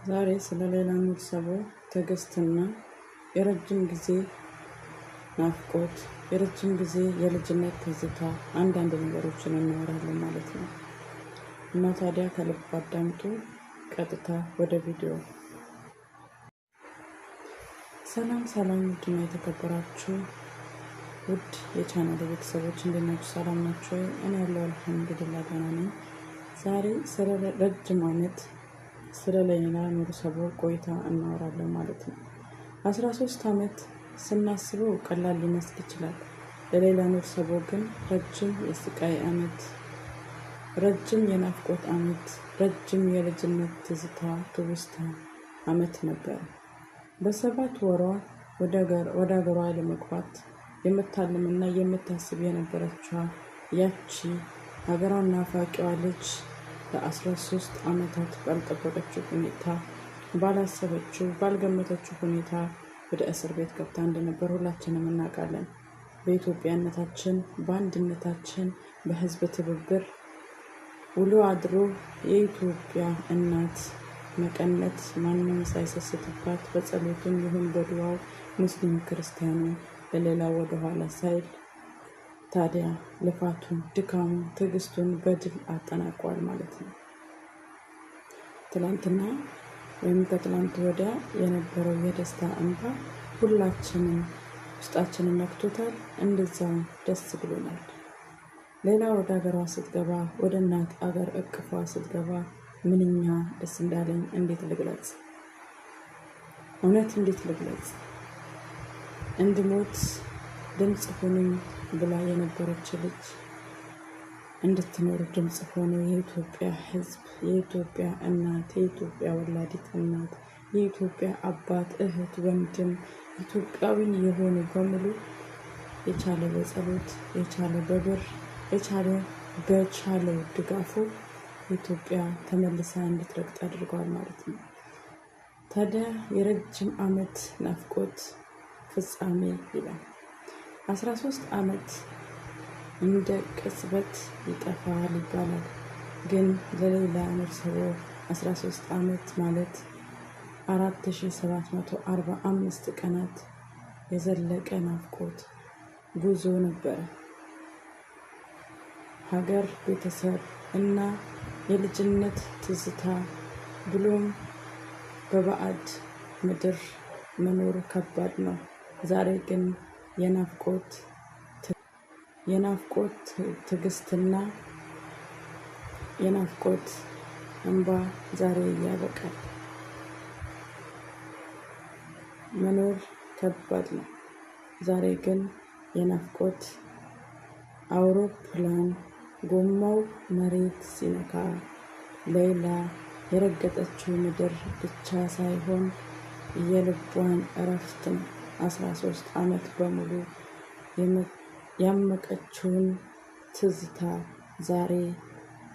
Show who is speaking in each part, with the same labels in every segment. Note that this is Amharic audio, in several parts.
Speaker 1: ዛሬ ስለ ሌይላ ኑር ሰቦ ትዕግስትና የረጅም ጊዜ ናፍቆት፣ የረጅም ጊዜ የልጅነት ትዝታ አንዳንድ ነገሮችን እናወራለን ማለት ነው። እና ታዲያ ከልብ አዳምጡ። ቀጥታ ወደ ቪዲዮ። ሰላም ሰላም፣ ውድና የተከበራችሁ ውድ የቻናል ቤተሰቦች፣ እንዴት ናችሁ? ሰላም ናችሁ? እኔ ያለው አልሐምዱሊላህ ደህና ነኝ። ዛሬ ስለ ረጅም ዓመት ስለ ሌይላ ኑር ሰቦ ቆይታ እናወራለን ማለት ነው። 13 ዓመት ስናስበው ቀላል ሊመስል ይችላል። ለሌይላ ኑር ሰቦ ግን ረጅም የስቃይ ዓመት፣ ረጅም የናፍቆት ዓመት፣ ረጅም የልጅነት ትዝታ ትውስታ ዓመት ነበረ። በ7 ወሯ ወደ ሀገሯ ለመግባት የምታልምና የምታስብ የነበረችዋ ያቺ ሀገሯን ናፋቂዋ ልጅ ለ13 ዓመታት ባልጠበቀችው ሁኔታ፣ ባላሰበችው፣ ባልገመተችው ሁኔታ ወደ እስር ቤት ገብታ እንደነበር ሁላችንም እናውቃለን። በኢትዮጵያነታችን፣ በአንድነታችን፣ በህዝብ ትብብር ውሎ አድሮ የኢትዮጵያ እናት መቀነት ማንም ሳይሰስትባት በጸሎትም ይሁን በዱዓው ሙስሊም ክርስቲያኑ ለሌላ ወደኋላ ሳይል ታዲያ ልፋቱን፣ ድካሙን፣ ትዕግስቱን በድል አጠናቋል ማለት ነው። ትላንትና ወይም ከትላንት ወዲያ የነበረው የደስታ እንባ ሁላችንም ውስጣችንን ነክቶታል። እንደዛው ደስ ብሎናል። ሌላ ወደ ሀገሯ ስትገባ፣ ወደ እናት አገር እቅፏ ስትገባ ምንኛ ደስ እንዳለኝ እንዴት ልግለጽ? እውነት እንዴት ልግለጽ? እንድሞት ድምፅ ሁኑኝ ብላ የነበረች ልጅ እንድትኖር ድምፅ ሆኖ የኢትዮጵያ ሕዝብ፣ የኢትዮጵያ እናት፣ የኢትዮጵያ ወላዲት እናት፣ የኢትዮጵያ አባት፣ እህት፣ ወንድም፣ ኢትዮጵያዊ የሆኑ በሙሉ የቻለ በጸሎት፣ የቻለ በብር፣ የቻለ በቻለው ድጋፉ ኢትዮጵያ ተመልሳ እንድትረግጥ አድርጓል ማለት ነው። ታዲያ የረጅም ዓመት ናፍቆት ፍጻሜ ይላል። 13 ዓመት እንደ ቅጽበት ይጠፋል ይባላል። ግን ለሌይላ ኑር ሰቦ 13 ዓመት ማለት 4745 ቀናት የዘለቀ ናፍቆት ጉዞ ነበረ። ሀገር፣ ቤተሰብ እና የልጅነት ትዝታ ብሎም በባዕድ ምድር መኖር ከባድ ነው። ዛሬ ግን የናፍቆት ትዕግስትና የናፍቆት እንባ ዛሬ ያበቃል። መኖር ከባድ ነው። ዛሬ ግን የናፍቆት አውሮፕላን ጎማው መሬት ሲነካ ሌይላ የረገጠችው ምድር ብቻ ሳይሆን የልቧን እረፍት ነው። 13 ዓመት በሙሉ ያመቀችውን ትዝታ ዛሬ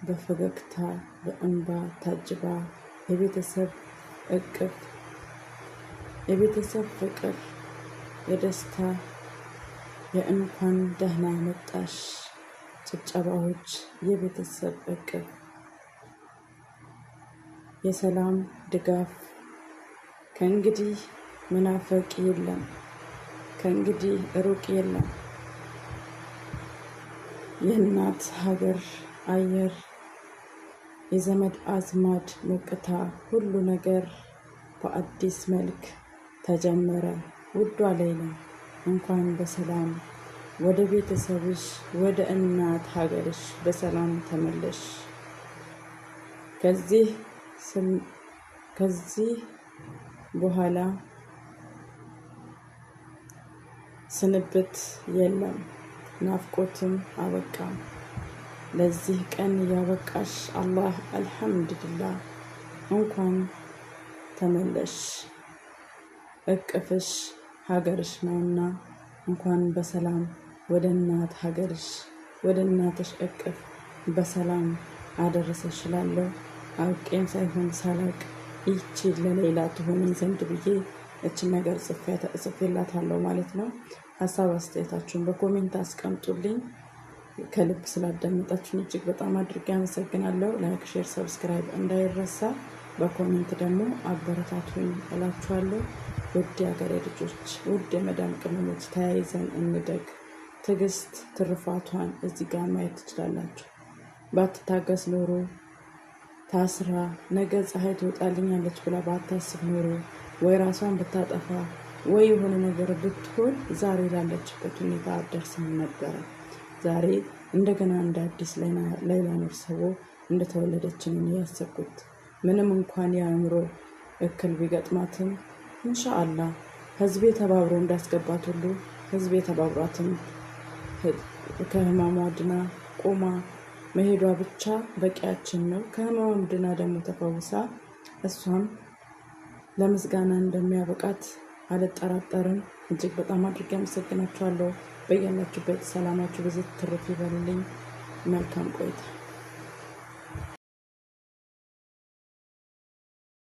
Speaker 1: በፈገግታ በእንባ ታጅባ የቤተሰብ እቅፍ፣ የቤተሰብ ፍቅር፣ የደስታ የእንኳን ደህና መጣሽ ጭብጨባዎች፣ የቤተሰብ እቅፍ፣ የሰላም ድጋፍ። ከእንግዲህ መናፈቅ የለም። ከእንግዲህ ሩቅ የለም። የእናት ሀገር አየር፣ የዘመድ አዝማድ ሞቅታ፣ ሁሉ ነገር በአዲስ መልክ ተጀመረ። ውዷ ሌይላ፣ እንኳን በሰላም ወደ ቤተሰብሽ፣ ወደ እናት ሀገርሽ በሰላም ተመለሽ። ከዚህ በኋላ ስንብት የለም፣ ናፍቆትም አበቃ። ለዚህ ቀን ያበቃሽ አላህ አልሐምዱሊላህ። እንኳን ተመለሽ፣ እቅፍሽ ሀገርሽ ነውና እንኳን በሰላም ወደ እናት ሀገርሽ፣ ወደ እናትሽ እቅፍ በሰላም አደረሰሽ እላለሁ። አውቄም ሳይሆን ሳላቅ ይቺ ለሌላ ትሆነኝ ዘንድ ብዬ እችን ነገር ጽፌላታለሁ ማለት ነው። ሀሳብ አስተያየታችሁን በ comment አስቀምጡልኝ። ከልብ ስላዳመጣችሁን እጅግ በጣም አድርጌ አመሰግናለሁ። Like፣ share፣ subscribe እንዳይረሳ። በ comment ደግሞ አበረታቱኝ እላችኋለሁ። ውድ የሀገሬ ልጆች፣ ውድ የመዳም ቅመሞች ተያይዘን እንደግ። ትዕግስት ትሩፋቷን እዚህ ጋር ማየት ትችላላችሁ። ባትታገስ ኖሮ፣ ታስራ ነገ ፀሐይ ትወጣልኛለች ብላ ባታስብ ኖሮ፣ ወይ ራሷን ብታጠፋ ወይ የሆነ ነገር ብትሆን ዛሬ ላለችበት ሁኔታ አትደርስም ነበረ። ዛሬ እንደገና እንደ አዲስ ሌላ ኑር ሰው እንደተወለደች ነው ያሰብኩት። ምንም እንኳን የአእምሮ እክል ቢገጥማትም ኢንሻአላህ ህዝቤ ተባብሮ እንዳስገባት ሁሉ ህዝቤ ተባብሯትም ከህማሟ ድና ቆማ መሄዷ ብቻ በቂያችን ነው። ከህማሟም ድና ደግሞ ተፈውሳ እሷም ለምስጋና እንደሚያበቃት አልጠራጠርም። እጅግ በጣም አድርጌ አመሰግናችኋለሁ። በያላችሁበት ሰላማችሁ ብዝት ትርፍ ይበልልኝ። መልካም ቆይታ።